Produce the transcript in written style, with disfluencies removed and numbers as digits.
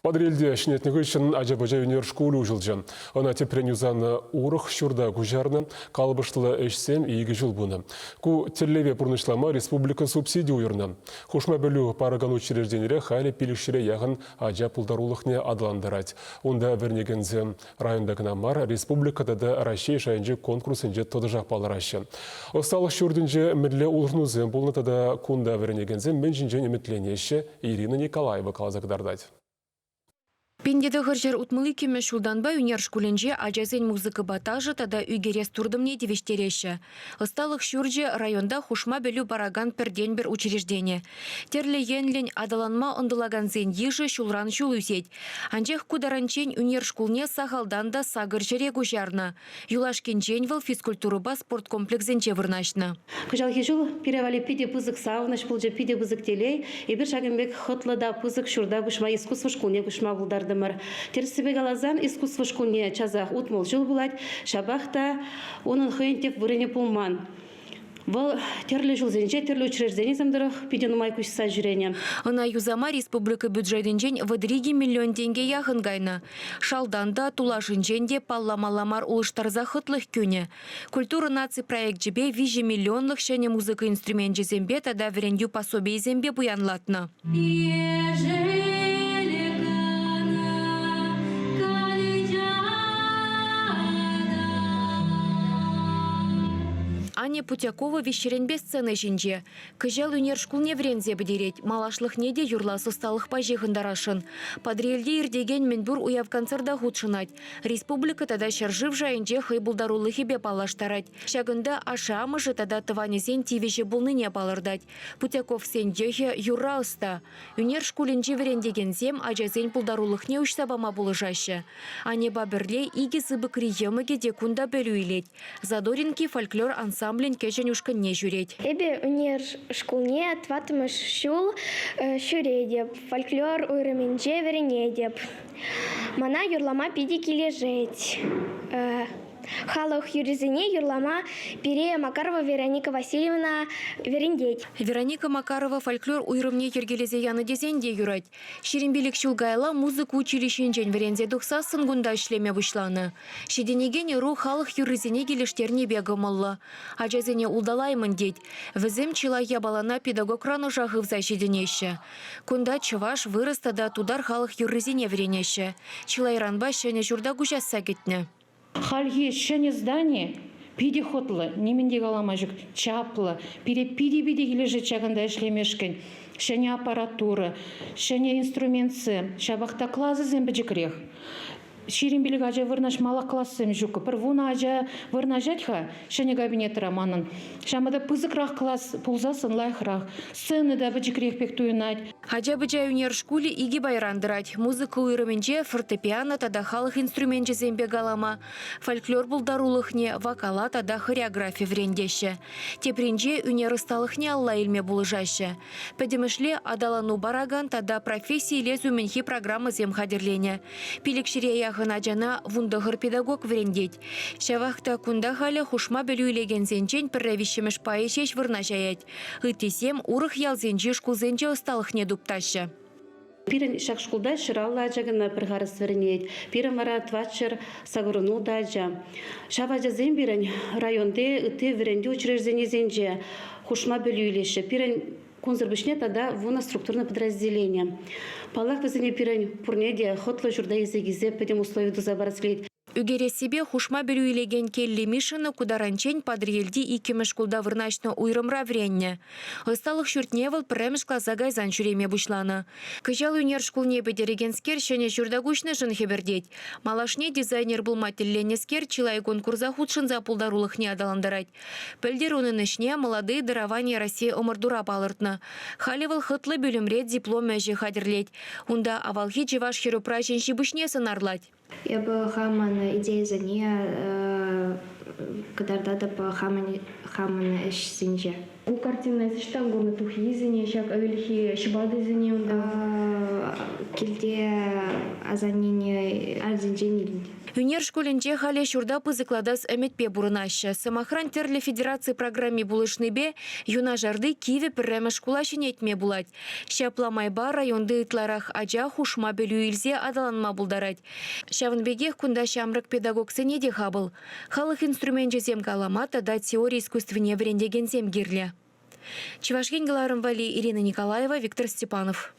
Патӑрьелте ҫӗнетнӗ хыҫҫӑн ача-пӑча ӳнер шкулӗ уҫӑлчӗ. Ӑна тӗпрен юсанӑ урӑх ҫурта куҫарнӑ, калӑпӑшлӑ ӗҫсем икӗ ҫул пынӑ. Ку тӗллеве пурнӑҫлама республика субсиди уйӑрнӑ. Хушма пӗлӳ паракан учрежденире халӗ пилӗкҫӗре яхӑн ача пултарулӑхне аталантарать. Унта вӗренекенсем районта кӑна мар, республика тата Раҫҫей шайӗнчи конкурссенче тӑтӑшах палӑраҫҫӗ. Ӑсталӑх ҫуртӗнче мӗнле улшӑнусем пулнӑ тата кунта вӗренекенсем мӗн ҫинчен ӗмӗтленеҫҫӗ, Ирина Николаева каласа кӑтартать. 1962 ҫултанпа ӳнер шкулӗнче ачасен музыкӑпа ташӑ тата ӳкерес туртӑмне тивӗҫтереҫҫӗ. Ӑсталӑх ҫурчӗ районта хушма пӗлӳ паракан пӗртен-пӗр учреждени. Тӗрлӗ енлӗн аталанма ӑнтӑлакансен йышӗ ҫулран ҫул ӳсет. Анчах ку таранччен ӳнер шкулне сахалтан та сакӑр ҫӗре куҫарнӑ. Юлашкинчен вӑл физкультурӑпа спорт комплексӗнче вырнаҫнӑ. Кӑҫалхи ҫул пире валли питӗ пысӑк савӑнӑҫ пулчӗ, питӗ пысӑк телей. Эпир ҫакӑн пек хӑтлӑ та пысӑк ҫурта куҫма, искусство шкулне куҫма пултартӑмӑр. Тӗрӗссипе каласан, искусство шкулне часах 60 ҫул пулать, ҫапах та унӑн хӑйӗн тӗп вырӑнӗ пулман. Вӑл тӗрлӗ ҫулсенче тӗрлӗ учрежденисем тӑрӑх питӗ нумай куҫса ҫӳренӗ. Ӑна юсама республика бюджетӗнчен 32 миллион тенке яхӑн кайнӑ. Шалтан та, тулашӗнчен те палламалла мар улӑштарса хӑтлӑх кӳнӗ. Культура наци проекчӗпе 3 миллионлӑх ҫӗнӗ музыка инструменчӗсемпе тата вӗрентӳ пособийӗсемпе пуянлатнӑ. Аня Путякова виҫҫӗренпе сцена ҫинче. Кӑҫал ӳнер шкулне вӗренсе пӗтерет, малашлӑхне те юрлас ӑсталӑхпа ҫыхӑнтарасшӑн. Патӑрьелте иртекен мӗнпур уяв-концерта хутшӑнать. Республика тата ҫӗршыв шайӗнче хӑй пултарулӑхӗпе паллаштарать. Ҫакӑнта ашшӗ-амӑшӗ тата тӑванӗсен тивӗҫӗ пулнине палӑртать. Путяковсен йӑхӗ юрра ӑста. Ӳнер шкулӗнчи вӗрентекенсем ачасен пултарулӑхне уҫса пама пулӑшаҫҫӗ. Аньӑпа пӗрле икӗ сыпӑкри йӑмӑкӗ те кунта пӗлӳ илет. Задоринки фольклор ансамблӗн кӗҫӗн ушкӑнне ҫӳрет. Эпӗ ӳнер шкулне тӑваттӑмӗш ҫул ҫӳретӗп, фольклор уйрӑмӗнче вӗренетӗп. Мана юрлама питӗ килӗшет. Халӑх юррисене юрлама пире Макарова Вероника Васильевна вӗрентет. Вероника Макарова фольклор уйрӑмне йӗркелесе янӑ тесен те юрать. 25 ҫул каялла музыка училищинчен вӗренсе тухсассӑн кунта ӗҫлеме пуҫланӑ. Ҫитӗнекен ӑру халӑх юррисене килӗштернипе кӑмӑллӑ. Ачасене улталаймӑн тет. Вӗсем чылай япалана педагогран ӑша хывса ҫитӗнеҫҫӗ. Кунта чӑваш, вырӑс тата тутар халӑх юррисене вӗренеҫҫӗ. Чылайранпа ҫӗнӗ ҫурта куҫасса кӗтнӗ. Хальхи ҫӗнӗ здани питӗ хӑтлӑ, нимӗн те калама ҫук, чаплӑ. Пире питӗ-питӗ килӗшет ҫакӑнта ӗҫлемешкӗн. Ҫӗнӗ аппаратура, ҫӗнӗ инструментсем, ҫапах та класӗсем пӗчӗкрех. 25 ача вырнаҫмалӑх классем ҫук. Пӗр вунӑ ача вырнаҫать-ха ҫӗнӗ кабинетра манӑн. Ҫавӑнпа та пысӑкрах класс пулсассӑн лайӑхрах. Сцена та пӗчӗкрех пек туйӑнать. Ача-пӑча ӳнер шкулӗ икӗ пайран тӑрать. Музыка уйрӑмӗнче фортепиано тата халӑх инструменчӗсемпе калама, фольклор пултарулӑхне, вокала тата хореографи вӗрентеҫҫӗ. Тепринче ӳнер ӑсталӑхне алла илме пулӑшаҫҫӗ. Пӗтӗмӗшле аталану паракан тата професси илес умӗнхи программӑсем хатӗрленӗ. Пилӗкҫӗре яхӑн ачана 19 педагог вӗрентет. Ҫавах та кунта халӗ хушма пӗлӳ илекенсенчен пӗрре виҫҫӗмӗш пайӗ ҫеҫ вырнаҫаять. Ыттисем урӑх ялсенчи шкулсенче ӑсталӑхне туптаҫҫӗ. Пирӗн ҫак шкулта 150 ача кӑна пӗр харӑс вӗренет. Пирӗн вара тӑватҫӗр сакӑрӑн ача. Ҫав ачасем пирӗн районти ытти вӗрентӳ учрежденийӗсенче хушма пӗлӳ илеҫҫӗ. Пирӗн кунсӑр пуҫне тата вунӑ структурный подразделени. Паллах, вӗсене пирӗн пурне те хӑтлӑ ҫурта илсе килсе пӗтӗм услови туса парас килет. Ӳкерессипе хушма пӗлӳ илекен Келли Мишина ку таранччен Патӑрьелти иккӗмӗш шкулта вырнаҫнӑ уйрӑмра вӗреннӗ. Ӑсталӑх ҫуртне вӑл пӗрремӗш класа кайсан ҫӳреме пуҫланӑ. Кӑҫал ӳнер шкулне пӗтерекенскер ҫӗнӗ ҫурта куҫнӑшӑн хӗпӗртет. Малашне дизайнер пулма тӗлленнӗскер чылай конкурса хутшӑнса пултарулӑхне аталантарать. Пӗлтӗр унӑн ӗҫне «Молодые дарования России» ӑмӑртура палӑртнӑ. Халӗ вӑл хӑтлӑ пӳлӗмре диплом ӗҫӗ хатӗрлет. Унта авалхи чӑваш хӗрупраҫӗн ҫи-пуҫне сӑнарлать. Эпӗ хамӑн идейӑсене кӑтартатӑп хамӑн ӗҫсенче. Ку картина эс ӑҫтан курнӑ тухйисене, ҫак ӗлӗкхи ҫӑпатисене унта? Килте асаннене алсенчен илнӗ. Ӳнер шкулӗнче халӗ ҫурта пысӑклатас ӗмӗтпе пурӑнаҫҫӗ. Сӑмахран, тӗрлӗ федераци программи пулӑшнипе юнашарти кивӗ пӗрремӗш шкула ҫӗнетме пулать. Ҫапла майпа районти ытларах ача хушма пӗлӳ илсе аталанма пултарать. Ҫавӑн пекех кунта ҫамрӑк педагогсене те хапӑл. Халӑх инструменчӗсем калама тата теори искусствине вӗрентекенсем кирлӗ. Чӑваш Ен кӑларӑм валли Ирина Николаева, Виктор Степанов.